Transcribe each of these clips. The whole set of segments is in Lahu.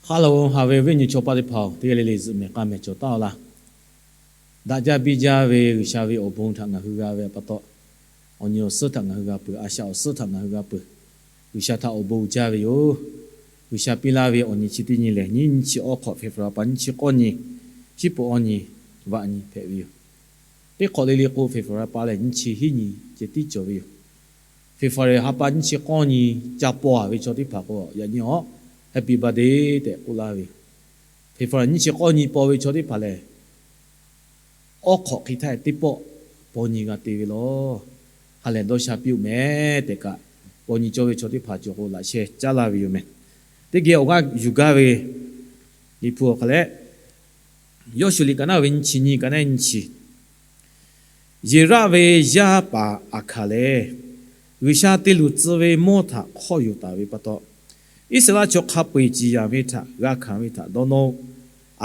Haˉ loˬ, haꞈ ve awˬ viˉ awˬ nyi chaw paˆ teˇ hpaˍ-oˬ, teˇ g'aˇ le le zuhꞈ mehˍ k'aˇ mehˍ cawˬ taˍ-aw laˇ. Daꞈ jaˇ biˇ jaˇ ve G'uiˬsha ve awˬ bon htaꞈ ngaˬ hui g'a ve pa taw, awˬ nyi awˬ suhˉ htaꞈ ngaˬ hui g'a peuˬ, a shaꞈ awˬ suhˉ htaꞈ ngaˬ hui g'a peuˬ. G'uiˬsha htaꞈ awˬ bon uiˍ jaˇ ve yoˬ. G'uiˬsha piˇ laˇ ve awˬ nyi chi teˇ nyi lehˬ, nyiˇ nyiˇ chi awˉ hk'awꞈ February pa nyiˇ chi k'awˇ nyi, shiˉ peuˬ awˇ nyi, vaꞈ nyi hpehꞈ ve yoˬ. Teˇ hk'awꞈ le le k'o, February pa lehˬ nyiˇ chi hiˉ nyi ceh tiˉ cawˬ ve yoˬ. February ha pa nyiˇ chi k'awˇ nyi ca paw-a ve chaw teˇ hpaˍ k'o, yaꞈ nyi awˬ happy birthday tehꞈ k'oˆ laˇ ve yoˬ. February nyiˇ chi k'awˇ nyi paw ve chaw teˇ hpaˍ lehˬ, awˉ hk'awꞈ hk'e htaˇ teˇ pawˆ paw nyi g'a te ve laˬ. Ha lehˬ dawˇ sha piˇ-oˆ mehˍ tehꞈ kaꞈ, paw nyi cawˇ ve chaw teˇ hpaˍ cawˬ k'o, laꞈ sheh caˉ laˇ ve yoˬ mehˍ. Teˇ geh awˬ g'aˇ yuˬ gaˇ ve Liꞈ hpu awˬ hk'aw leh, Yawˇshuˍ liꞈ ka naˉ ve nyiˇ chi nyi, ka naˉ nyiˇ chi. Yeˍraˆ ve yaˇ paˍ Aˍhkaˍ lehˬ, G'uiˬsha te luˬ tcuh ve mawˇ htaꞈ hk'awˇ yuˬ taˍ ve pa taw, Iˉsaˍreˍlaˆ chaw hk'a peu-eˬ ciˍ yanˍ ve htaꞈ g'a hkanˍ ve htaꞈ dawˇ nawˇ-oˆ.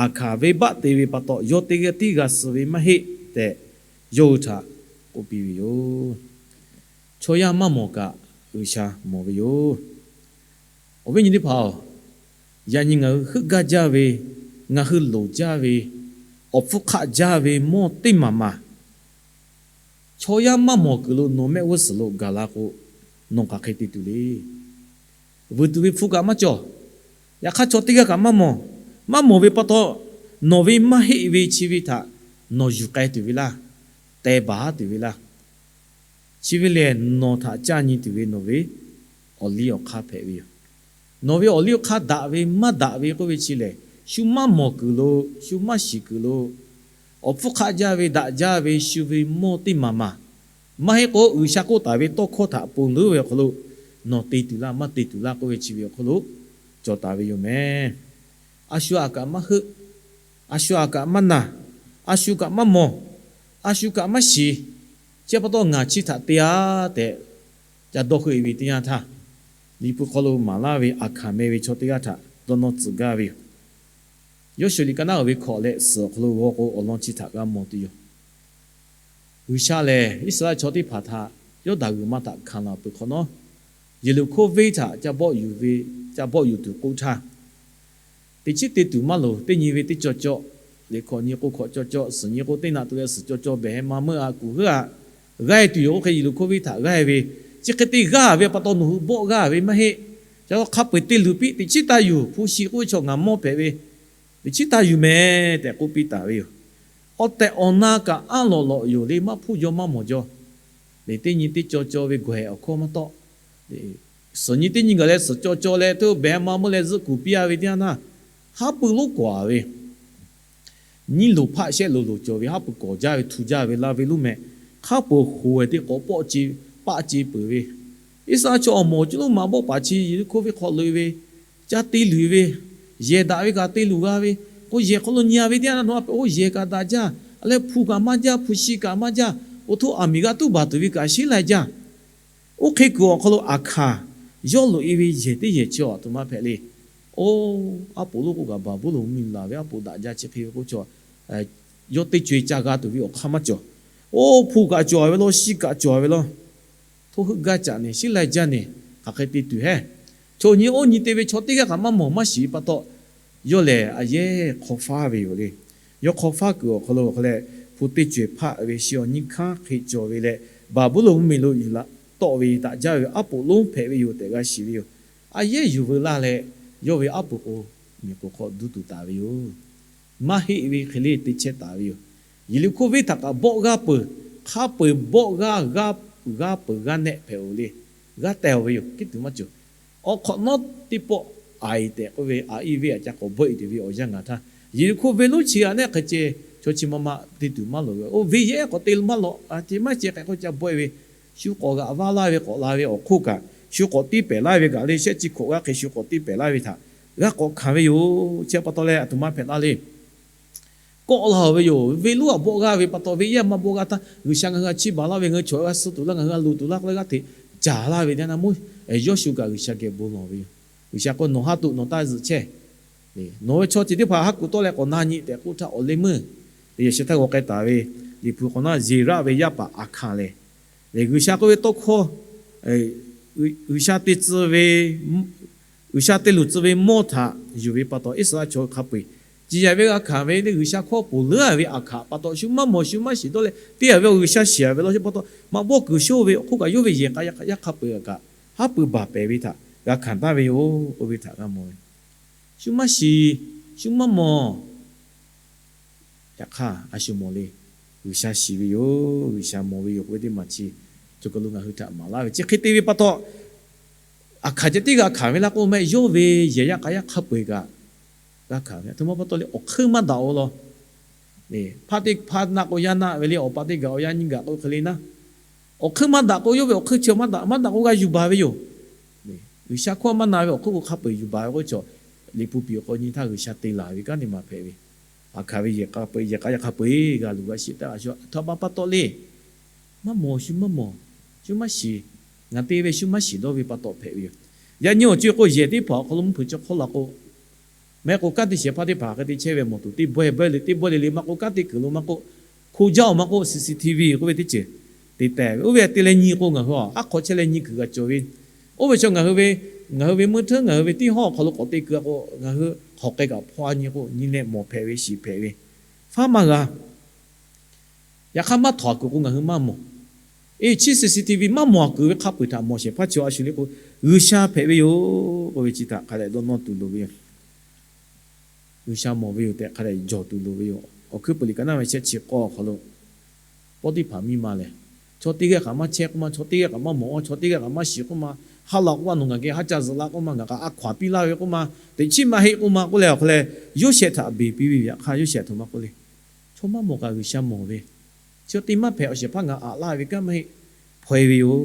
Aˍhkaˍ venˇbaˆ te ve pa taw, yawˇ teˇ g'aˇ tiˉ g'a suh ve maˇ heˆ tehꞈ, yawˇ hui htaꞈ k'oˆ piˇ ve yoˬ. Chaw yaˇ maˇ mawˬ kaꞈ, G'uiˬsha mawˬ ve yoˬ. Awˬ viˉ nyi teˇ hpaˍ-oˬ, yaꞈ nyi ngaˬ hui heuˆ gaˇ jaˇ ve, ngaˬ hui loˍ jaˇ ve, awˬ hpfuhˇ hk'aˆ jaˇ ve mawˇ teˇ maˬ maˬ, chaw yaˇ maˇ mawˬ kuiˬ lo nawˬ mehˆ g'uˇ suhˍ lo gaˬ la k'o, nawˬ hk'aˬ hk'e te tuˬ le. Vuiˬ tuˬ ve hpu kaꞈ maˇ cawˬ. Yaꞈ hk'aˇ chaw teˇ g'aˇ kaꞈ maˇ mawˬ. Maˇ mawˬ ve pa taw, nawˬ ve maˇ heˆ ve chi ve htaꞈ nawˬ yuˬ k'ai tuˬ ve laˇ, teh baˬ tuˬ ve laˇ. Chi ve lehˬ, nawˬ htaꞈ caˇ nyi tuˬ ve nawˬ ve awˬ liˇ awˬ hk'aˇ hpehꞈ ve yoˬ. Nawˬ ve awˬ liˇ awˬ hk'aˇ daꞈ ve maˇ daꞈ ve k'oˆ ve chi lehˬ, shu maˇ mawˬ kuiˬ lo, shu maˇ shiˍ kuiˬ lo, awˬ hpfuhˇ hk'aˆ jaˇ ve, daꞈ jaˇ ve shu ve mawˇ teˇ maˬ maˬ, maˇ heˆ k'o G'uiˬsha k'oˆ taˍ ve tawˇ hkawˇ htaꞈ ponˬ leuˉ ve awˬ hk'aw lo, nawˬ te tuˬ laˇ maˇ te tuˬ laˇ k'oˆ ve chi ve awˬ hk'aw lo cawˬ taˍ ve yoˬ mehˍ. A shu aꞈ kaꞈ maˇ heuˆ, a shu aꞈ kaꞈ maˇ naˬ, a shu kaꞈ maˇ mawˬ, a shu kaꞈ maˇ shiˍ. Chi pa taw ngaˬ chi htaꞈ te-a tehꞈ, ca dawˇ heuˆ-e ve teˇ yanˇ htaˇ, Liꞈ hpu hk'aw lo maˍ laˇ ve Aˍhkaˍ meh ve chaw teˇ g'aˇ htaꞈ dawˇ nawˇ tcuh gaˇ ve yoˬ. Yawˇshuˍ liꞈ ka naˉ-oˬ ve hkawꞈ leh suhˍ awˬ hk'aw lo g'aw k'o, awˬ lawn chi htaꞈ g'a mawˬ tuˬ yoˬ. G'uiˬsha lehˬ, Iˉsaˍreˍlaˆ chaw teˇ hpaˍ htaꞈ Yawˇdanˍ g'uiˬ ma htaꞈ hkanˍ laˬ peuˬ hk'awꞈ nawˉ, Yeˍriˆhkoˇ venˇ htaꞈ ca bawˆ yuˬ ve, ca bawˆ yuˬ tuˬ k'oˆ htaˇ, teꞈ chiˉ te tuˬ maˇ loˍ. Teˇ nyi ve teˇ caw caw, liꞈ hkawꞈ nyi k'o hkawꞈ caw caw, suhˍ nyi k'o teˇ naꞈ tuˬ leh suhˍ caw caw behˬ heh ma meuˇ-a kuˬ heuˆ-a. G'aˇ-e tuˬ yoˬ. Oˇ hk'e Yeˍriˆhkoˇ venˇ htaꞈ g'aˇ-e ve, chi hk'e te g'aˇ ve pa taw nawˬ hui bawˆ g'aˇ ve maˇ heˆ. Ca hk'a peu-eˬ te luˬ piˇ, teꞈ chiˉ taˇ yuˬ. Hpu shi k'oˆ ve chaw ngaˬ mawˇ hpehꞈ ve, teꞈ chiˉ taˇ yuˬ mehˍ tehꞈ k'oˆ piˇ taˍ ve yoˬ. Awˬ tehˬ awˬ na kaꞈ anˇ lawꞈ lawꞈ yoˬ le, maˇ hpuˇ jaw maˇ mawˬ jaw. Teˇ nyi teˇ caw caw ve gawˬ hehꞈ awˬ hkawˇ maˇ tawˆ. Suhˍ nyi teˇ nyi gaˬ leh suhˍ caw caw leh, to behˬ ma meuˇ leh zuhˆ kuˬ piˇ-a ve teˇ yanˇ htaˇ, haˉ pui lonˉ kawˍ-a ve, nyiˇ loˍ hpaˆ shehˆ loˍ loˍ cawˬ ve, haˉ pui kawˍ jaˇ ve, htu jaˇ ve, la ve lonˉ meh, hk'a peu-eˬ hoꞈ-e te k'awꞈ pawˆ ce, paˆ ce peuˬ ve, Iˉsaˍreˍlaˆ chaw awˬ moˍ awˬ cuˇ lonˉ ma bawˆ paˍ chi Yeˍriˆhkoˇ venˇ hk'aw loꞈ-e ve, ca te luˬ ve, yehˬ daꞈ ve kaꞈ te luˬ g'a ve, k'o yehˬ hk'aw lo nyi-a ve teˇ yanˇ htaˇ, nawˬ a pehꞈ k'o yehˬ kaꞈ daꞈ jaˇ, a leh hpu kaꞈ maˇ jaˇ, hpu shi kaꞈ maˇ jaˇ, awˬ htoꞈ aˬ miˍ g'a tuˉ baˬ tuˬ ve kaꞈ sheˉ lai jaˇ. Oˇ hk'e kuiˬ awˬ hk'aw lo Aˍhkaˍ yawˇ loꞈ-e ve yehˬ teˇ yehˬ chi a htoꞈ ma hpehꞈ le. Oˇ, aˉ poꞈ lonˉ k'oˆ kaꞈ Baˍbuˍlonˍ mvuhˇmiˬ laˬ ve aˉ poꞈ daꞈ jaˇ chi hk'e ve k'oˆ chaw, yawˇ teˇ co-e ca g'a tuˬ ve awˬ hk'aˇ maˇ cawˬ. Oˇ, hpu kaꞈ cawˬ ve law, shi kaꞈ cawˬ ve law. Hto heuˆ gaˇ caꞈ ne, sheˉ lai jaˇ ne, hk'aˬ hk'e te tuˬ heˆ. Chaw nyi oˇ nyi te ve chaw teˇ g'aˇ kaꞈ maˇ mawˬ maˇ shiˍ pa taw, yawˇ lehˬ a yehˉ hk'aw faˉ ve yoˬ le. Yawˇ hk'aw faˉ kuiˬ awˬ hk'aw lo hk'a leh, hpu teˇ co-e hpaˆ ve shi awˬ nyiˇ hkanˉ hk'e cawˬ ve leh, Baˍbuˍlonˍ mvuhˇmiˬ lo yuˬ la tawˆ ve daꞈ jaˇ ve aˉ poꞈ lonˉ hpehꞈ ve yoˬ tehꞈ g'a shiˍ ve yoˬ. A yehˉ yuˬ veu laˇ leh, yawˇ ve aˉ poꞈ k'o miˬ k'oˍ hk'aw duˇ tuˬ taˍ ve yoˬ. Maˇ heˆ ve hk'e le te chehˇ taˍ ve yoˬ. Yeˍriˆhkoˇ venˇ htaꞈ kaꞈ bawˆ g'aˇ peuˬ, hk'a peu-eˬ bawˆ g'aˇ, g'aˇ peuˬ g'aˇ nehˆ hpehꞈ-oˬ le. G'aˇ teh-oˬ ve yoˬ. Kiˉ tuˬ maˇ cawˬ. Awˬ hk'awꞈ nawˉ teˇ pawˆ Aiˍ tehꞈ k'oˆ ve Aiˍ iˉ venˇ aꞈ ca k'awꞈ bawˆ-e tuˬ ve awˬ yanˇ ngaˬ htaˇ, Yeˍriˆhkoˇ venˇ lonˉ chi g'a nehˆ hk'e ceh, chaw chi ma ma te tuˬ maˇ loˍ ve, oˇ venˇ yehˉ k'awꞈ te maˇ lawꞈ, a ceh maˇ ceh k'ai k'o ca bawˆ-e ve, shu k'awꞈ g'aꞈ vaˇ laˇ ve k'awꞈ la ve awˬ hk'oˆ kaꞈ, shu k'awꞈ tiˇ pehˍ laˇ ve kaꞈ le, shehˆ chi hkawꞈ g'aˇ hk'e shu k'awꞈ tiˇ pehˍ laˇ ve htaꞈ g'a k'awꞈ hkanˍ ve yoˬ. Chi pa taw leh aˬ htoꞈ ma hpehꞈ laˇ le. Kawˆ la-oˬ ve yoˬ. Venˇ lonˉ aꞈ bawˆ g'aˇ ve pa taw, venˇ yehˉ maˇ bawˆ g'aˇ htaˇ, G'uiˬsha ngaˬ hui g'a chiˇ baˬ laˇ ve, ngaˬ hui chaw g'a suh tuˬ laˇ, ngaˬ hui g'a loˍ tuˬ laˇ k'oˆ leh g'aˇ hteꞈ caˍ laˇ ve teˇ yanˇ, Yawˇshuˆ kaꞈ G'uiˬsha geh bon lawˬ ve yoˬ. G'uiˬsha k'o, Nawˬ haˉ toꞈ nawˬ taˇ zuhꞈ chehˇ. Nawˬ ve chaw ceuˬ teˇ hpaˍ haˉ kuˬ tawˆ leh k'awꞈ na nyi tehꞈ k'oˆ htaˇ, awˬ leh meuˇ te yehˬ sheh htaˇ g'aw k'ai taˍ ve, Liꞈ hpu k'awꞈ naˉ Yeˍraˆ ve yaˇ paˍ Aˍhkaˍ lehˬ, lehˬ G'uiˬsha k'oˆ ve tawˇ hkawˇ, G'uiˬsha te tcuh ve G'uiˬsha te luˬ tcuh ve mawˇ htaꞈ yuˬ ve pa taw, Iˉsaˍreˍlaˆ chaw hk'a peu-eˬ ciˍ yanˍ ve g'a hkanˍ ve le, G'uiˬsha hkawˇ ponˬ leuˉ ve aꞈ hkaꞈ pa taw, shu maˇ mawˬ shu maˇ shiˍ dawˇ leh te a ve awˬ G'uiˬsha shiˍ a ve law sheh pa taw, maꞈ bawˆ kuiˬ shoˇ ve awˬ hk'oˆ kaꞈ yawˇ ve yehˬ k'a yaˇ hk'a peu-eˬ kaꞈ haˉ pui baˬ pehˍ ve htaꞈ g'a hkanˍ taˍ ve yoˬ k'oˆ ve htaꞈ g'a mawˬ ve. Shu maˇ shiˍ, shu maˇ mawˬ Yaꞈ hk'aˇ, a shu mawˬ le. G'uiˬsha shiˍ ve yoˬ, G'uiˬsha mawˬ ve yoˬ k'oˆ ve teˇ maˬ chi, co ka lo ngaˬ hui htaꞈ maˍ laˇ ve chi hk'e te ve pa taw, aꞈ hkanˍ ceh tiˉ g'a hkanˍ ve laˇ k'o, mehˆ yawˇ ve yehˬ yaˇ k'a yaˇ hk'a peu-eˬ kaꞈ g'a hkanˍ ve. Aˬ htoꞈ ma pa taw le, awˬ hkeuˇ maˇ daꞈ-o law. Hpaˇ teˇ hpaˇ naˆ k'o yaˇ naˆ ve le, awˬ pa teˇ gaˬ awˬ yaˇ nyiˇ gaˬ k'oˆ hk'e le naˉ, awˬ hkeuˇ maˇ daꞈ k'o, yawˇ ve awˬ hkeuˇ chi maˇ daꞈ, maˇ daꞈ k'o g'a yuˬ baˬ ve yoˬ. G'uiˬsha hkawˇ maˇ na ve awˬ hk'oˆ k'o hk'a peu-eˬ yuˬ baˬ ve k'oˆ ve chaw, Liꞈ hpu piˍ awˬ hk'aw nyi htaˇ G'uiˬsha te laˬ ve kanˉ teˇ maˬ hpehꞈ ve. Aꞈ hkanˍ ve yehˬ k'a peu-eˬ, yehˬ k'a yaˇ hk'a peu-eˬ g'a luˬ g'a sheˍ taˍ a shu, aˬ htoꞈ ma pa taw le. Maˇ mawˬ shu maˇ mawˬ, shu maˇ shiˍ, ngaˬ te ve shu maˇ shiˍ dawˇ ve pa taw hpehꞈ ve yoˬ. Yaꞈ nyi awˬ co k'o, yehˬ teˇ hpaˍ awˬ hk'aw lo mvuhˇ hpeuꞈ cawˇ hk'awˇ la k'o, mehˆ k'o kanˉ te shehˍ hpaˇ teˇ hpaˍ hk'e te chehˇ ve mawˬ tuˬ, teˇ bawehˇ bawehˇ le, teˇ bawehˇ le le maˇ k'o, kanˉ te kuiˬ lo maˇ k'o, hko jaˇ awˬ maˇ k'o, C C T V k'oˆ ve teˇ ceuˬ te tehꞈ ve. Oˇ ve te leh nyi k'o, ngaˬ hui aˉ hk'aw chehˇ leh nyi kuiˬ g'a cawˬ ve. Oˇ ve chaw ngaˬ hui ve, ngaˬ hui ve meuˇ hteuˉ ngaˬ hui ve teˇ hawˉ awˬ hk'aw lo k'awꞈ te kuiˬ a k'o, ngaˬ hui hk'aˬ k'ai kaꞈ hpaw nyi k'o, nyi leh mawˬ hpehꞈ ve shiˍ hpehꞈ ve, faˉ maˇ g'a. Yaꞈ hk'aˇ, maˇ htawnˍ kuiˬ k'o ngaˬ hui maˇ mawˬ. Eˬ, chi C C T V maˇ mawˬ kuiˬ ve hk'a peu-eˬ htaꞈ mawˬ shehˍ hpaˇ chi a shu le k'o, G'uiˬsha hpehꞈ ve yoˬ k'oˆ ve chi htaꞈ hk'a dehꞈ dawˇ nawˇ tuˬ loˍ ve yoˬ. G'uiˬsha mawˬ ve yoˬ tehꞈ hk'a dehꞈ jawˬ tuˬ loˍ ve yoˬ. Awˬ hkuiˉ peuˬ liꞈ ka naˉ ve shehˆ chi k'awˇ awˬ hk'aw lo, Pawˇtiˇhpaˍ miˇ ma lehˬ, chaw teˇ g'aˇ kaꞈ maˇ chehˇ k'oˆ ma, chaw teˇ g'aˇ kaꞈ maˇ mawˬ, chaw teˇ g'aˇ kaꞈ maˇ shiˍ k'oˆ ma, ha laꞈ k'oˆ a, nawˬ ngaˬ geh haˉ ca zuhꞈ la k'oˆ ma, ngaˬ kaꞈ a hkaw-anˬ piˇ laˇ ve k'oˆ ma, teꞈ chiˉ maˇ heˆ k'oˆ ma k'oˆ leh awˬ hk'aw leh, Yoˇsehꞈ htaꞈ beˬ piˇ ve yoˬ. Yaꞈ hk'aˇ, Yoˇsehꞈ htoꞈ ma k'oˆ le. Chaw maˇ mawˬ kaꞈ G'uiˬsha mawˬ ve, chaw te maˇ hpehꞈ awˬ shehˍ hpaˇ ngaˬ aꞈ laˇ ve kanˉ maˇ heˆ, hpaw-e ve yoˬ.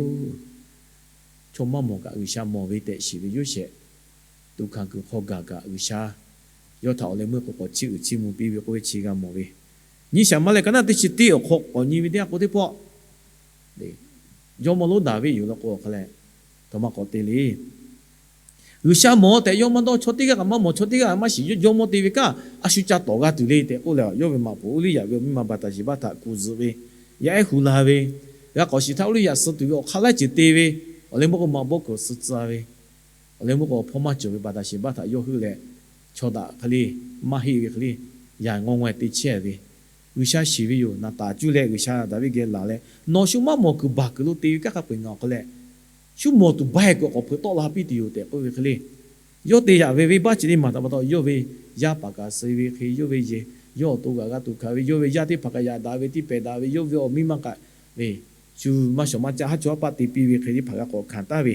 Chaw maˇ mawˬ kaꞈ G'uiˬsha mawˬ ve tehꞈ shiˍ ve Yoˇsehꞈ, tuꞈ hkanˍ kuiˬ hk'aw gaˬ kaꞈ G'uiˬsha yawˇ htaꞈ awˬ leh meuˇ k'o k'awꞈ chiˇ uiˍ chiˇ mvuh piˇ ve k'oˆ ve chi g'a mawˬ ve. Nyi shaˍ maˇ leh ka naˉ teˇ chi teˇ awˬ hk'aw k'awꞈ nyi ve teˇ g'aˇ k'o teˇ pawˆ jawˇmawˇ lonˉ Daˍviˆ yoˬ law k'o, awˬ hk'aw leh htaꞈ ma k'awꞈ te le. G'uiˬsha mawˬ tehꞈ yawˇ maˇ dawˇ, chaw teˇ g'aˇ kaꞈ maˇ mawˬ, chaw teˇ g'aˇ kaꞈ maˇ shiˍ, jawˇmawˇ te ve kaꞈ a shu ca tawˍ g'a tuˬ le tehꞈ k'oˆ leh, yawˇ ve maꞈ poˍ Uˇliˇyaꞈ ve awˬ miˇ ma Baˍtaˍsheˍbaˆ htaꞈ kuˬ zuhꞈ ve, yaˇ ehˉ hu la ve, g'a k'awꞈ shiˍ htaˇ Uˇliˇyaꞈ suh tuˬ ve awˬ hk'aˇ laiˉ ceuˬ te ve, awˬ leh meuˇ k'o maꞈ bawˆ kuiˬ suh tcuh ve, awˬ leh meuˇ k'o awˬ hpawˇ maˇ cawˬ ve Baˍtaˍsheˍbaˆ htaꞈ yawˇ heuˆ leh, chaw daꞈ hk'e le, maˇ heˆ ve hk'e le, yaꞈ ngawˇ ngaweh te chehˇ ve, G'uiˬsha shiˍ ve yoˬ. Naˍtaˍ cuˇ leh G'uiˬsha Daˍviˆ geh laˬ leh, nawˬ shu maˇ mawˬ kuiˬ baˬ kuiˬ lo te ve kanˉ hk'a peu-eˬ ngaˬ awˬ hk'aw leh, shu mawˬ tuˬ baˬ-e kuiˬ k'awꞈ hpeuꞈ tawˆ la piˇ tuˬ yoˬ tehꞈ k'oˆ ve hk'e le. Yawˇ te yaꞈ ve venˇbaˆ chi teˇ maˬ htaꞈ pa taw, yawˇ ve yaˇ paˍ kaꞈ suh ve hk'e, yawˇ ve yehˬ, yawˇ awˬ to kaꞈ g'a tuˬ hkanˍ ve, yawˇ ve yaˇ teˇ hpaˍ kaꞈ yaꞈ daꞈ ve, tiˇ pehˍ daꞈ ve, yawˇ ve awˬ miˇ ma kaꞈ ve, shu maˇ shawˍ maˇ caˆ haˉ chaw haˉ paˆ te piˇ ve hk'e teˇ hpaˍ g'a k'awꞈ hkanˍ taˍ ve,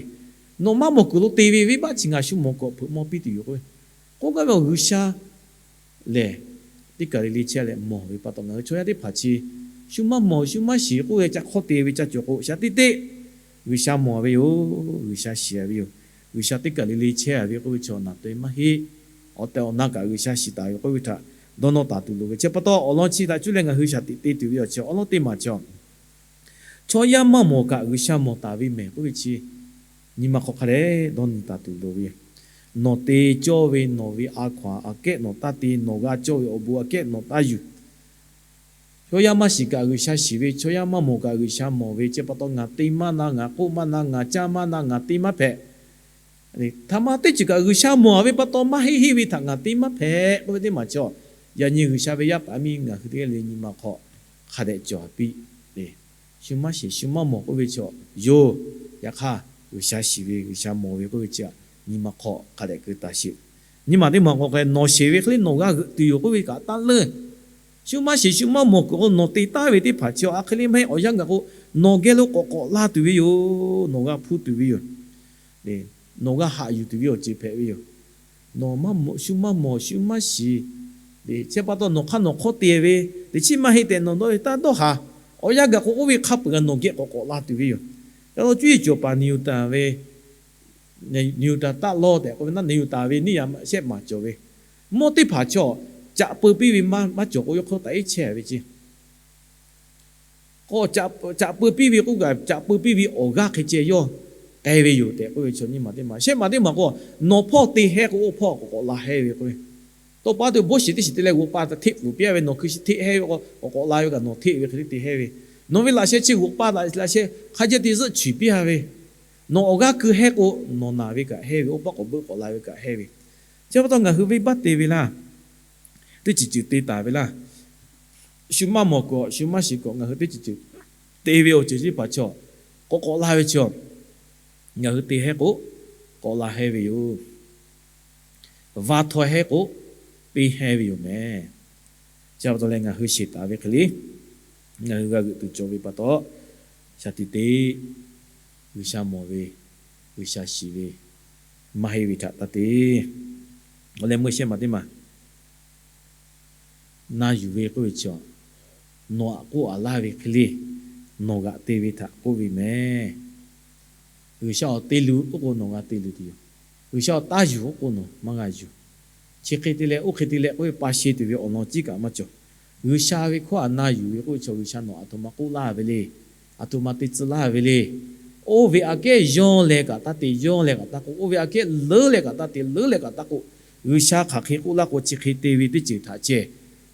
nawˬ maˇ mawˬ kuiˬ lo te ve venˇbaˆ chi ngaˬ shu mawˬ kuiˬ awˬ hpeuꞈ mawˇ piˇ tuˬ yoˬ k'oˆ ve. K'oˆ gaˇ ve awˬ G'uiˬsha lehˬ, teˇ kaˬ le le chehˇ leh mawˬ ve pa taw, ngaˬ hui chaw yaˇ teˇ hpaˍ chi shu maˇ mawˬ shu maˇ shiˍ k'oˆ ve ca hk'awˇ te ve ca cawˬ k'o, shaˍ tiꞈ teˆ G'uiˬsha mawˬ ve yoˬ. G'uiˬsha shiˍ ve yoˬ. G'uiˬsha teˇ kaˬ le le chehˇ ve k'oˆ ve chaw naˍ te maˇ heˆ. Awˬ tehˬ awˬ na kaꞈ G'uiˬsha shiˍ taˍ ve k'oˆ ve htaꞈ dawˇ nawˇ taˍ tuˬ loˍ ve. Chi pa taw, awˬ lawn chi htaꞈ cuˇ leh ngaˬ hui shaˍ tiꞈ te tuˬ ve awˬ chi awˉ lawˉ teˇ maˬ chi, chaw yaˇ maˇ mawˬ kaꞈ G'uiˬsha mawˬ taˍ ve mehˬ k'oˆ ve chi, nyi ma hk'aw hk'a dehꞈ dawˇ nyi taˍ tuˬ loˍ ve yoˬ. Nawˬ te cawˇ ve nawˬ ve a hkaw-anˬ aꞈ kehˉ nawˬ taˇ te, nawˬ g'a cawˇ ve awˬ bon aꞈ kehˉ nawˬ taˇ yuˬ. Chaw yaˇ maˇ shiˍ kaꞈ G'uiˬsha shiˍ ve, chaw yaˇ maˇ mawˬ kaꞈ G'uiˬsha mawˬ ve, chi pa taw ngaˬ te maˇ na, ngaˬ k'oˆ maˇ na, ngaˬ caˇ maˇ na, ngaˬ te maˇ hpehꞈ. Htaꞈ ma teˇ ceuˬ kaꞈ G'uiˬsha mawˬ ve pa taw maˇ heˆ heˆ ve htaꞈ ngaˬ te maˇ hpehꞈ k'oˆ ve teˇ maˬ chi, yaꞈ nyi G'uiˬsha ve yaˇ paˍ miˇ ngaˬ hui teˇ g'aˇ le nyi ma hk'aw hk'a dehꞈ cawˬ piˇ. Shu maˇ shiˍ shu maˇ mawˬ k'oˆ ve chi yoˬ. Yaꞈ hk'aˇ, G'uiˬsha shiˍ ve G'uiˬsha mawˬ ve k'oˆ ve chi, nyi ma hk'aw hk'a dehꞈ keu taˍ sheˍ. Nyi ma teˇ maˬ k'o k'ai, nawˬ sheˍ ve hk'e le nawˬ g'a g'euꞈ tuˬ yoˬ k'oˆ ve kaꞈ taˇ leuˇ. Shu maˇ shiˍ shu maˇ mawˬ kuiˬ k'o nawˬ te taˍ ve teˇ hpaˍ chi a hk'e le maˇ heˆ. Awˬ yanˇ gaˬ k'o, nawˬ geh lo k'awꞈ k'awꞈ la tuˬ ve yoˬ. Nawˬ g'a hpuˇ tuˬ ve yoˬ. Nawˬ g'a haꞈ yuˬ tuˬ ve awˬ ceuˬ hpehꞈ ve yoˬ. Nawˬ maˇ mawˬ, shu maˇ mawˬ, shu maˇ shiˍ. Chi pa taw nawˬ hk'aˇ nawˬ hk'awˇ te ve, teꞈ chiˉ maˇ heˆ tehꞈ nawˬ dawˇ ve taˇ dawˇ haˍ. Awˬ yanˇ gaˬ k'o oˇ ve hk'a peu-eˬ kaꞈ nawˬ geh k'awꞈ k'awꞈ la tuˬ ve yoˬ. Ca lo cuˇ yiˍ cawˬ paˍ Neˍ yuˬ taˍ ve, Neˍ yuˬ taˍ taˆ lawˇ tehꞈ k'oˆ ve naˉ, Neˍ yuˬ taˍ ve neˇ yaꞈ shehˆ maˬ cawˬ ve, mawˇ teˇ hpaˍ chaw caꞈ peu piˇ ve maˇ cawˬ k'o, yawˇ hk'aˇ taꞈ iˉ chehˇ ve ceˇ. K'o, caꞈ peu piˇ ve k'oˆ kaꞈ, caꞈ peu piˇ ve awˬ g'aˇ hk'e ceh yawˇ k'ai ve yoˬ tehꞈ k'oˆ ve chaw nyiˇ maˬ teˇ maˬ. Shehˆ maˬ teˇ maˬ k'o, nawˬ hpawˇ te heh k'o, oˇ hpawˇ k'awꞈ k'awꞈ la heh ve k'oˆ ve. Tawˇ pa tuˬ bawˇ shiˍ teˇ shiˍ te leh g'oꞈ pa htaꞈ hteˆ pfuhˍ piˇ-a ve, nawˬ hkui shi hteˆ heh ve k'o, k'awꞈ k'awꞈ la ve kaꞈ nawˬ hteˆ ve hk'e te heh ve. Nawˬ ve laꞈ sheh chi g'oꞈ pa laꞈ sheh hk'a jeh te zuhˆ chiˍ piˇ-a ve. Nawˬ awˬ g'aˇ ku hehˉ k'o, nawˬ naˬ ve kaꞈ hehˇ ve, oˇ paˆ k'awꞈ beuˆ k'awꞈ la ve kaꞈ hehˇ ve. Chi pa taw ngaˬ hui venˇbaˆ te ve laˇ. Teˇ ceuˬ ceuˬ te taˍ ve laˇ. Shu maˇ mawˬ kawꞈ, shu maˇ shiˍ kawꞈ, ngaˬ hui teˇ ceuˬ ceuˬ te ve awˬ ceuˬ chi teˇ hpaˍ chaw, k'awꞈ k'awꞈ la ve chaw, ngaˬ hui te hehˉ k'o, k'awꞈ la hehˇ ve yoˬ. Vaˇ htawˇ hehˉ k'o, te hehˇ ve yoˬ mehˍ. Chi pa taw leh ngaˬ hui sheˍ taˍ ve hk'e le, ngaˬ hui g'a g'euꞈ tuˬ cawˬ ve pa taw, shaˍ tiꞈ te, G'uiˬsha mawˬ ve, G'uiˬsha shiˍ ve, maˇ heˆ ve htaꞈ taˇ te. Awˬ leh meuˇ shehˉ maˬ teˇ maˬ na yuˬ ve k'oˆ ve chaw, nawˬ aꞈ k'oˆ aꞈ laˇ ve hk'e le, nawˬ g'aꞈ te ve htaꞈ k'oˆ ve mehˍ. G'uiˬsha awˬ te luˬ k'oˆ k'o nawˬ g'a te luˬ tuˬ yoˬ. G'uiˬsha awˬ taˇ yuˬ k'oˆ k'o nawˬ maˇ g'a yuˬ. Chi hk'e te leh oˇ hk'e te leh k'oˆ ve pa sheˍ tuˬ ve awˬ lawn ciˉ kaꞈ maˇ cawˬ. G'uiˬsha ve hkawˇ aꞈ na yuˬ ve k'oˆ ve chaw, G'uiˬsha nawˬ aˬ htoꞈ ma k'oˆ laˇ ve le. Aˬ htoꞈ ma te tcuh laˇ ve le. Oˇ ve aꞈ kehˉ yawˇ leh kaꞈ taˇ te, yawˇ leh kaꞈ taˇ k'oˆ. Oˇ ve aꞈ kehˉ leuˉ leh kaꞈ taˇ te, leuˉ leh kaꞈ taˇ k'oˆ. G'uiˬsha hk'aˬ hk'e k'oˆ laˇ k'o chi hk'e te ve teˇ ceuˬ htaꞈ ceh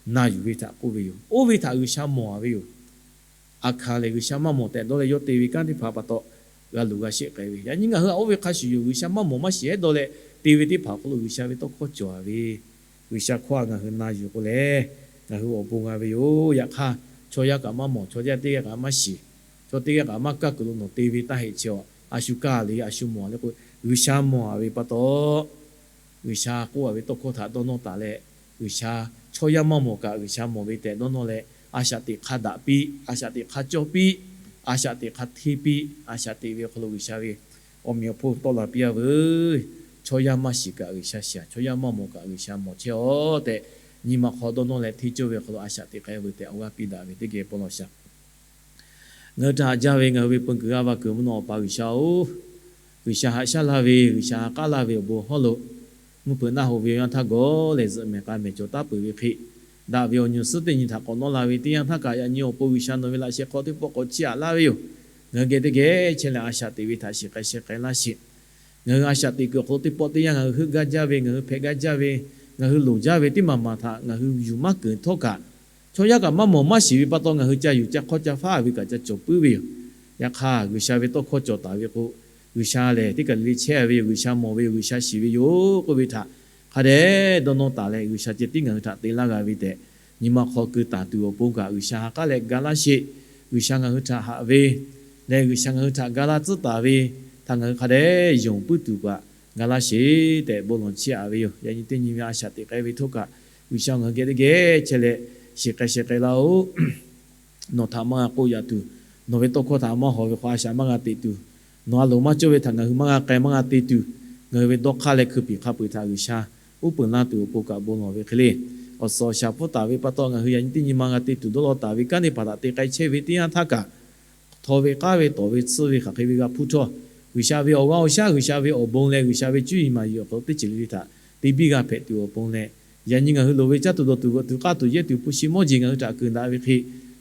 na yuˬ ve htaꞈ k'oˆ ve yoˬ. Oˇ ve htaꞈ G'uiˬsha mawˬ a ve yoˬ. Aˬ hkanˍ lehˬ G'uiˬsha maˇ mawˬ tehꞈ dawˇ leh yawˇ te ve kanˉ teˇ hpaˍ pa taw g'a luˬ g'a sheˆ k'ai ve. Yaꞈ nyi ngaˬ hui aꞈ oˇ ve hk'a shuˍ yoˬ. G'uiˬsha maˇ mawˬ maˇ shiˍ hehˉ dawˇ leh te ve teˇ hpaˍ awˬ hk'aw lo G'uiˬsha ve tawˇ hkawˇ cawˬ a ve, G'uiˬsha hkawˇ aꞈ ngaˬ hui na yuˬ k'o leh, ngaˬ hui awˬ bon g'a ve yoˬ. Yaꞈ hk'aˇ, chaw yaˇ kaꞈ maˇ mawˬ, chaw yaˇ teˇ g'aˇ kaꞈ maˇ shiˍ, chaw teˇ g'aˇ kaꞈ maˇ kaˇ kuiˬ lo nawˬ te ve taˇ heˆ chi awˬ a shu kaˇ le, a shu mawˬ le k'o, G'uiˬsha mawˬ a ve pa taw, G'uiˬsha k'oˆ a ve tawˇ hkawˇ htaꞈ dawˇ nawˇ taˍ leh, G'uiˬsha, chaw yaˇ maˇ mawˬ kaꞈ G'uiˬsha mawˬ ve tehꞈ dawˇ nawˇ leh, a shaꞈ teꞈ hk'a daꞈ piˇ, a shaꞈ teꞈ hk'a cawˇ piˇ, a shaꞈ teꞈ hk'a hteˇ piˇ, a shaꞈ teꞈ ve awˬ hk'aw lo G'uiˬsha ve awˬ meꞈ awˬ hponˇ tawˆ la piˇ a veuˬ. Chaw yaˇ maˇ shiˍ kaꞈ G'uiˬsha shiˍ a, chaw yaˇ maˇ mawˬ kaꞈ G'uiˬsha mawˬ chehˇ a tehꞈ, nyi ma hk'aw dawˇ nawˇ leh hteˇ cawˇ ve awˬ hk'aw lo a shaꞈ teꞈ k'ai veuˬ tehꞈ awˬ g'aˇ piˇ daꞈ ve teˇ geh bon lawˬ shaˍ. Ngaˬ hui htaꞈ haꞈ jaˇ ve ngaˬ hui ve peun kuiˬ g'aˇ va kuiˬ mvuhˇ naw Awˬ pa G'uiˬsha oˬ, G'uiˬsha haꞈ shaˉ laˇ ve, G'uiˬsha ha k'aˉ laˇ ve awˬ bon hawˉ lo, mvuhˇ hpeuꞈ naˆ hoꞈ ve awˬ yanˇ htaˇ gawˬ lehˬ zuhꞈ mehˍ k'a mehˍ cawˬ taˉ peuˬ ve hk'e, daꞈ ve awˬ nyi awˬ suhˉ teˇ nyi htaꞈ k'awꞈ nawˉ la ve teˇ yanˇ htaˇ kaꞈ, yaꞈ nyi awˬ pon G'uiˬsha nawˬ ve laꞈ sheh hk'aw teˇ pawˆ k'awꞈ chiˇ aꞈ laˇ ve yoˬ. Ngaˬ hui geh teˇ geh chehˇ leh a shaꞈ teꞈ ve htaꞈ shiˍ k'ai sheh k'ai laˇ sheˍ. Ngaˬ hui a shaꞈ teꞈ kuiˬ awˬ hk'aw lo teˇ pawˆ teˇ yanˇ ngaˬ hui heuˆ gaˇ jaˇ ve, ngaˬ hui hpehꞈ gaˇ jaˇ ve, ngaˬ hui loˍ jaˇ ve teˇ maˬ maˬ htaꞈ ngaˬ hui yuˬ maˇ keunˍ htawˇ kaꞈ, chaw yaˇ kaꞈ maˇ mawˬ maˇ shiˍ ve pa taw ngaˬ hui ca yuˬ ca hk'awˇ ca faˉ ve kaꞈ ca cawˬ puiˉ ve yoˬ. Yaꞈ hk'aˇ, G'uiˬsha ve tawˇ hkawˇ cawˬ taˍ ve k'o, G'uiˬsha lehˬ teˇ kaˬ le le chehˇ ve yoˬ. G'uiˬsha mawˬ ve yoˬ. G'uiˬsha shiˍ ve yoˬ k'oˆ ve htaꞈ hk'a dehꞈ dawˇ nawˇ taˍ leh, G'uiˬsha ceh tiˉ ngaˬ hui htaꞈ te laˇ g'a ve tehꞈ, nyi ma hk'aw keu taˍ tuˬ awˬ pon kaꞈ G'uiˬsha ha k'aˉ leh ga laˇ sheˍ. G'uiˬsha ngaˬ hui htaꞈ haꞈ ve leh, G'uiˬsha ngaˬ hui htaꞈ ga laˇ tcuhˉ taˍ ve htaꞈ ngaˬ hui hk'a dehꞈ yonˍ puiˉ tuˬ kaꞈ ga laˇ sheˍ tehꞈ bon lawˬ chiˇ aꞈ ve yoˬ. Yaꞈ nyi teˇ nyi ve a shaꞈ teꞈ k'ai ve htawˇ kaꞈ, G'uiˬsha ngaˬ hui geh teˇ geh chehˇ leh shiˍ k'ai sheh k'ai laˇ-oˆ. Nawˬ htaꞈ maˇ g'a k'oˆ yaꞈ tuˬ, nawˬ ve tawˇ hkawˇ htaꞈ maˇ hawˍ ve hk'aw a shaꞈ maˇ g'a teꞈ tuˬ, nawˬ a loˍ maˇ cawˇ ve htaꞈ ngaˬ hui maˇ g'a k'ai maˇ g'a te tuˬ, ngaˬ hui ve dawˇ hk'aˇ leh hkui piˍ hk'a peu-eˬ htaꞈ G'uiˬsha uˉ peunˍ laˇ tuˬ awˬ pon kaꞈ bon lawˬ ve hk'e le. Awˬ suhˍ awˬ shaˍ hpfuhˇ taˍ ve pa taw ngaˬ hui yaꞈ nyi teˇ nyi ma g'a te tuˬ dawˇ law taˍ ve kanˉ teˇ hpaˍ htaꞈ te k'ai chehˇ ve teˇ yanˇ htaˇ kaꞈ, htaw ve k'aˉ ve tawˍ ve tsuhˇ ve hk'aˬ hk'e ve g'a hpuˇ htawˇ, G'uiˬsha ve awˬ g'aˇ awˬ shaˉ, G'uiˬsha ve awˬ bon leh G'uiˬsha ve cuˇ yiˍ maˍ yiˍ awˬ hk'aw lo teˇ ceuˬ le le htaꞈ te biˇ g'a hpehꞈ tuˬ awˬ pon leh, yaꞈ nyi ngaˬ hui loˍ ve caˇ tuˬ dawˬ tuˬ veuꞈ tuˬ k'aˇ tuˬ yehˇ tuˬ hpu shi mawˇ jeˬ ngaˬ hui htaꞈ keunˍ daꞈ ve hk'e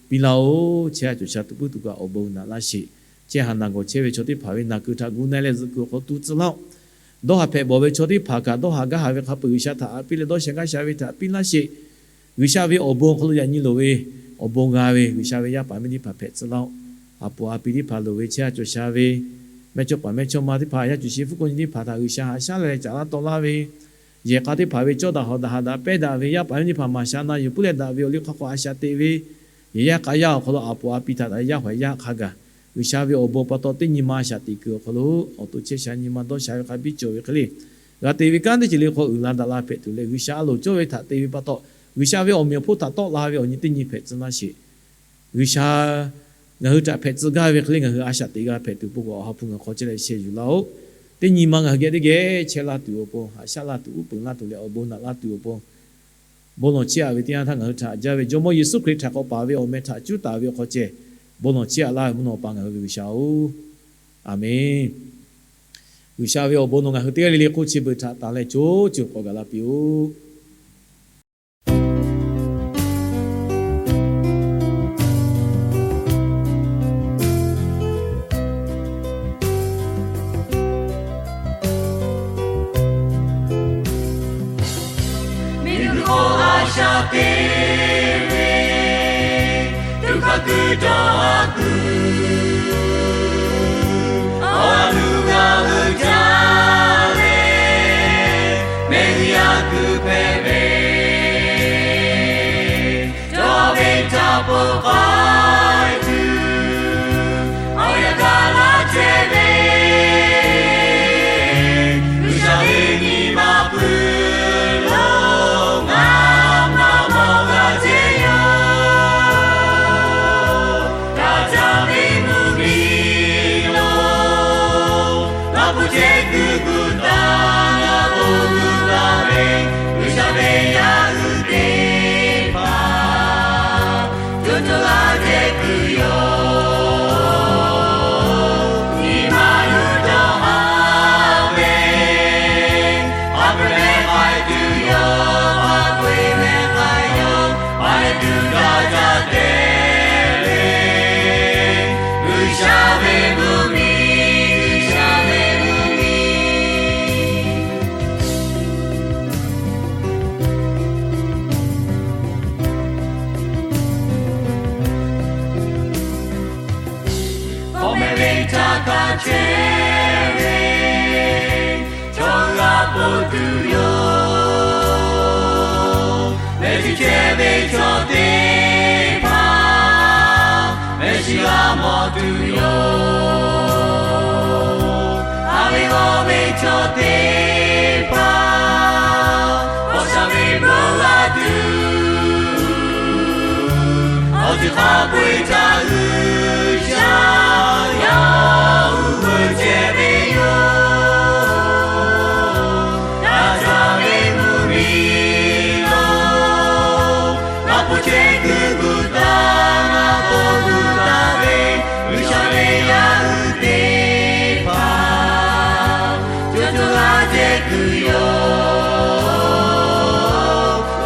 piˇ laˇ-oˆ. Chehˇ a cawˬ sha tuˬ puiˉ tuˬ kaꞈ awˬ bon naꞈ laˇ sheˍ. Chehˇ haˍ naˬ gawˬ chehˇ ve chaw teˇ hpaˍ ve naˬ kuiˬ htaꞈ gu na leh zuhꞈ kuiˬ awˬ hk'aw tu tcuh laˇ-oˆ. Dawˇ haˍ hpehꞈ bawˬ ve chaw teˇ hpaˍ kaꞈ dawˇ haˍ gaˇ haˍ ve hk'a peu-eˬ G'uiˬsha htaꞈ haꞈ piˇ leh dawˇ sha gaˇ sha ve htaꞈ piˇ laˇ sheˍ. G'uiˬsha ve awˬ bon awˬ hk'aw lo yaꞈ nyi loˍ ve awˬ bon g'a ve G'uiˬsha ve yaˇ paˍ miˇ teˇ hpaˍ hpehꞈ tcuh laˇ-oˆ. Aˬ puˍ a pi teˇ hpaˍ loˍ ve chehˇ a cawˬ sha ve, mehˇchawˇ paˍ mehˇchawˇma teˇ hpaˍ yaˇ cuˬ shi hpfuhˇ k'oˆ nyi teˇ hpaˍ htaꞈ G'uiˬsha haꞈ shaˉ leh caꞈ laˇ taw laˇ ve, yehˬ k'a teˇ hpaˍ ve cawˇ daꞈ hawˍ daꞈ haꞈ daꞈ pehˇ daꞈ ve, yaˇ paˍ miˇ teˇ hpaˍ maˍ sha na yuˬ puiˉ leh daꞈ ve awˬ liˇ hk'a k'awꞈ a shaꞈ teꞈ ve, yehˬ yaˇ k'a yaˇ awˬ hk'aw lo aˬ puˍ a pi htaꞈ daꞈ yaˇ hawˍ yaˇ hk'a gaˬ, G'uiˬsha ve awˬ bon pa taw teˇ nyi ma a shaꞈ teꞈ kuiˬ awˬ hk'aw lo awˬ to chehˇ sha nyi ma dawˇ sha ve hk'a biˇ cawˬ ve hk'e le. G'a te ve kanˉ teˇ ceuˬ le hk'aw uiˍ la daꞈ la hpehꞈ tuˬ leh, G'uiˬsha a loˍ cawˇ ve htaꞈ te ve pa taw, G'uiˬsha ve awˬ meꞈ awˬ hponˇ htaꞈ tawˆ la ve awˬ nyi teˇ nyi hpehꞈ tcuh laˇ sheˍ. G'uiˬsha ngaˬ hui htaꞈ hpehꞈ tcuh gaˇ ve hk'e le ngaˬ hui a shaꞈ teꞈ g'a hpehꞈ tuˬ pon k'o, awˬ ha hpu ngaˬ hk'aw chehˇ leh sheh yuˬ laˇ-oˆ. Teˇ nyi ma ngaˬ hui geh teˇ geh chehˇ laˇ tuˬ awˬ pon, haꞈ shaˉ laˇ tuˬ, uˉ peunˍ laˇ tuˬ leh awˬ bon naꞈ laˇ tuˬ awˬ pon bon lawˬ chiˇ aꞈ ve teˇ yanˇ htaˇ ngaˬ hui htaꞈ haꞈ jaˇ ve Jawˇmawˇ Yeˍsuˆ Hkriꞈ htaꞈ k'awꞈ paˍ ve awˬ meh htaꞈ cuˉ taˍ ve awˬ hk'aw ceh bon lawˬ chiˇ aꞈ laˇ ve mvuhˇ naw pa ngaˬ hui ve G'uiˬsha-oˬ, Aˍmenˇ. G'uiˬsha ve awˬ bon nawˬ ngaˬ hui teˇ g'aˇ le le hk'oˆ chi beuꞈ htaꞈ tanˬ leh co co k'awꞈ gaˬ la piˇ-oˆ. Miˬguiˬ hk'oˆ a shaꞈ teꞈ ve, tuꞈ hk'a kuiˬ dawˇ haˍ kuiˬ, awˬ ha lu Chehˇ kuiˬ gu taˇ, ngaˬ k'oˆ gu taˇ ve, G'uiˬsha ve yaˇ hui teˇ hpaˍ co co la chehˇ kuiˬ yoˬ. Nyi ma lu dawˇ haˍ ve, a peuˬ mehˆ k'ai tuˬ yoˬ, a peuˬ mehˆ k'ai yoˬ, a leh tuˬ daꞈ jaˇ te ve, G'uiˬsha ve mvuhˇmiˬ, G'uiˬsha ve mvuhˇmiˬ. K'awꞈ mehˍ ve htaꞈ kaꞈ chehˇ ve, chaw g'a poˬ tuˬ yoˬ. Mehˆ shiˍ chehˇ ve chaw teˇ hpaˍ mehˆ shiˍ g'a mawˬ tuˬ yoˬ. Haˍ ve g'awˇ ve chaw teˇ hpaˍ, k'awꞈ sha ve bon g'a tuˬ, awˬ ceuˬ hk'a peu-eˬ htaꞈ G'uiˬsha yawˇ hui veuꞈ chehˇ ve yoˬ. Daꞈ jaˇ ve mvuhˇmiˬ lo, ngaˬ hpu chehˇ kuiˬ gu taˇ, ngaˬ k'oˆ gu taˇ ve, G'uiˬsha ve yaˇ hui teˇ hpaˍ co co la chehˇ kuiˬ yoˬ.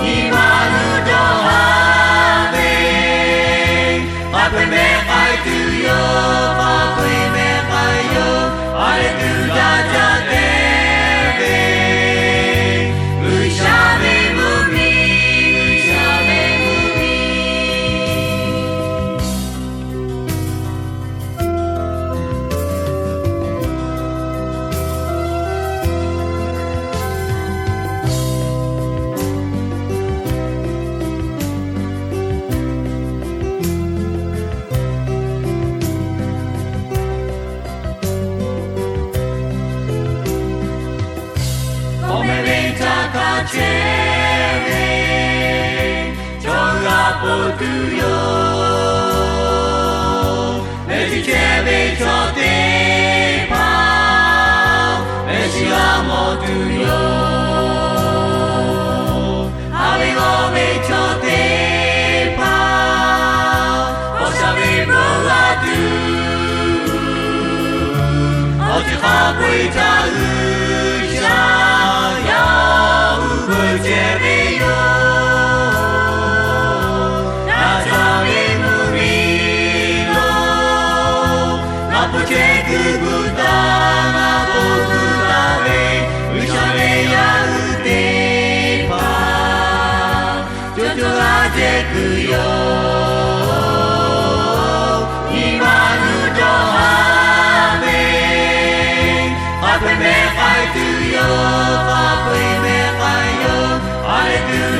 Nyi ma lu dawˇ haˍ ve, a peuˬ mehˆ k'ai tuˬ yoˬ, a peuˬ mehˆ k'ai yoˬ, a leh tuˬ daꞈ jaˇ te ve, G'uiˬsha ve mvuhˇmiˬ, G'uiˬsha ve mvuhˇmiˬ. K'awꞈ mehˍ ve htaꞈ kaꞈ chehˇ ve, chaw g'a poˬ tuˬ yoˬ. Mehˆ shiˍ chehˇ ve chaw teˇ hpaˍ mehˆ shiˍ g'a mawˬ tuˬ yoˬ. Haˍ ve g'awˇ ve chaw teˇ hpaˍ, k'awꞈ sha ve bon g'a tuˬ, awˬ ceuˬ hk'a peu-eˬ htaꞈ G'uiˬsha yawˇ hui veuꞈ chehˇ ve yoˬ. Daꞈ jaˇ ve mvuhˇmiˬ lo, ngaˬ hpu chehˇ kuiˬ gu taˇ, ngaˬ k'oˆ gu taˇ ve, G'uiˬsha ve yaˇ hui teˇ hpaˍ co co la chehˇ kuiˬ yoˬ. Nyi ma lu dawˇ haˍ ve, a peuˬ mehˆ k'ai tuˬ yoˬ, a peuˬ mehˆ k'ai yoˬ, a leh tuˬ